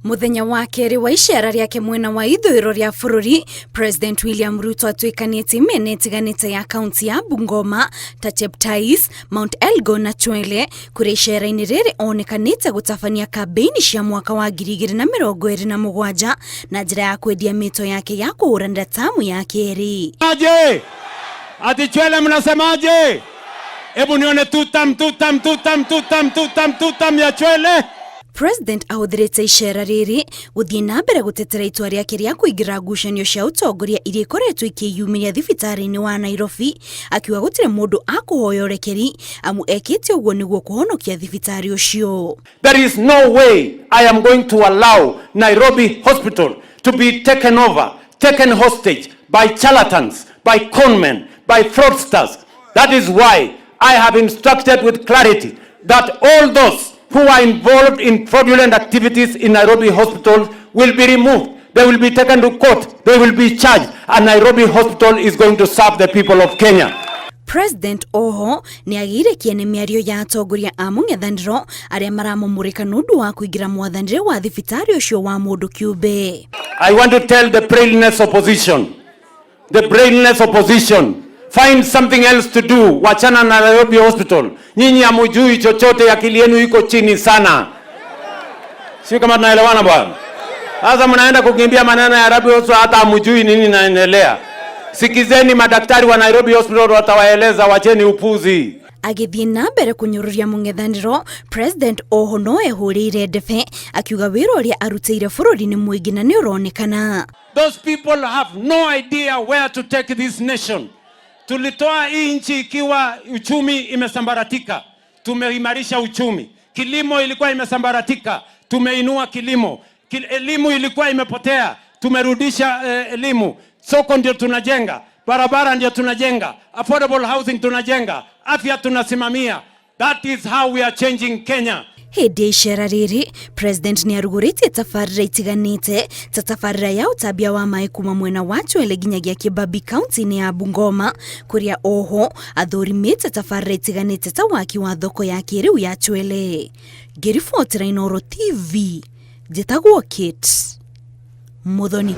Mũthenya wa kerĩ wa icera rĩake mwena wa ithũĩro rĩa bũrũri, President William Ruto atuĩkanĩtie mĩena ĩtiganĩte ya kaunti ya Bungoma ta Cheptais, Mount Elgon na Chwele, kũrĩa icera-inĩ rĩrĩ onekanĩte gũtabania kambĩini cia mwaka wa 2027 na njĩra ya kwendia mĩto yake ya kũhũranĩra tamu ya kerĩ. Aje! Ati Chwele mnasemaje? Hebu nione tutam tutam tutam tutam tutam tutam ya Chwele. President ahũthĩrĩte icera rĩrĩ gũthiĩ na mbere gũtetera itua rĩake rĩa kũingĩra ngucanio cia ũtongoria iria ikoretwo ikĩyumĩria thibitarĩ-inĩ wa Nairobi, akiuga gũtirĩ mũndũ akũhoya ũrekeri amu ekĩte ũguo nĩguo kũhonokia thibitarĩ ũcio. There is no way I am going to allow Nairobi Hospital to be taken over, taken hostage by charlatans, by conmen, by fraudsters. That is why I have instructed with clarity that all those who are involved in fraudulent activities in Nairobi Hospital will be removed. They will be taken to court. They will be charged. And Nairobi Hospital is going to serve the people of Kenya. President oho nĩ agĩire kĩene mĩario ya atongoria a mũng'ethanĩro arĩa maramũmũrĩka nĩ ũndũ wa kũingĩra mwathanĩre wa thibitarĩ ũcio wa mũndũ kĩũmbe. I want to tell the brainless opposition, the brainless opposition, find something else to do. Wachana na Nairobi Hospital. Nyinyi hamujui chochote, akili yenu iko chini sana. Sio kama tunaelewana bwana? Sasa mnaenda kukimbia maneno ya Nairobi Hospital, hata hamujui nini inaendelea. Sikizeni madaktari wa Nairobi Hospital watawaeleza, wacheni upuzi. Agĩthiĩ na mbere kũnyũrũria mũng'ethanĩro, President oho no ehũrĩire ndebe akiuga wĩra ũrĩa arutĩire bũrũri nĩ mũingĩ na nĩ ũronekana. Those people have no idea where to take this nation. Tulitoa hii nchi ikiwa uchumi imesambaratika, tumeimarisha uchumi. Kilimo ilikuwa imesambaratika, tumeinua kilimo. Elimu ilikuwa imepotea, tumerudisha elimu. Soko ndio tunajenga, barabara ndio tunajenga, affordable housing tunajenga, afya tunasimamia. That is how we are changing Kenya. Hĩndĩ ya icera rĩrĩ, President nĩ arugũrĩtie tabarĩra itiganĩte ta tabarĩra ya ũtambia wa maĩ kuma mwena wa Chwele nginyagia Kibabii kaunti-inĩ ya Bungoma, kũrĩa oho athũrimĩte tabarĩra itiganĩte ta waki wa thoko ya kĩrĩu ya Chwele. Ngĩribotera Inooro TV, njĩtagwo Kate Muthoni.